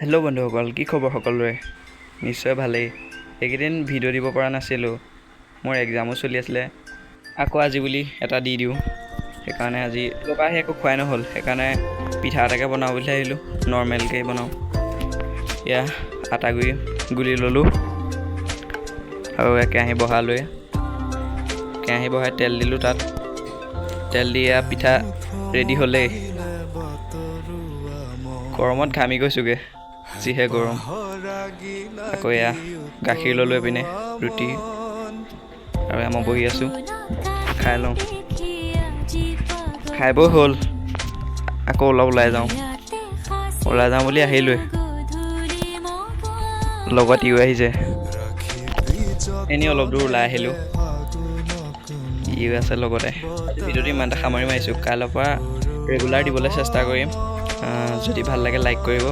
Hello' বন্ধুসকল, কি খবৰ সকলোৰে? নিশ্চয় ভালেই। এইকেইদিন ভিডিঅ' দিব পৰা নাছিলোঁ, মোৰ এক্সামো চলি আছিলে। আকৌ আজি বুলি এটা দি দিওঁ, সেইকাৰণে আজি স্কুলৰ পৰা আহি একো খোৱাই নহ'ল। সেইকাৰণে পিঠা এটাকে বনাওঁ বুলি আহিলোঁ, নৰ্মেলকৈ বনাওঁ। এয়া আটা গুড়ি গুলি ল'লোঁ আৰু কেৰাহী বহালোৱে। কেৰাহী বহাই তেল দিলোঁ তাত। তেল দি এয়া পিঠা ৰেডি হ'লেই। গৰমত ঘামি গৈছোগৈ, যিহে গৰম। আকৌ এয়া গাখীৰ ল'লোঁ, এইপিনে ৰুটি আৰু এয়া মই বহি আছোঁ, খাই লওঁ। খাই বৈ হ'ল, আকৌ অলপ ওলাই যাওঁ। ওলাই যাওঁ বুলি আহিলোৱে, লগত ইও আহিছে। এনেই অলপ দূৰ ওলাই আহিলোঁ, ইও আছে লগতে। আজি ভিডিঅ'টো ইমানতে সামৰি মাৰিছোঁ। কাইলৈৰ পৰা ৰেগুলাৰ দিবলৈ চেষ্টা কৰিম। যদি ভাল লাগে লাইক কৰিব।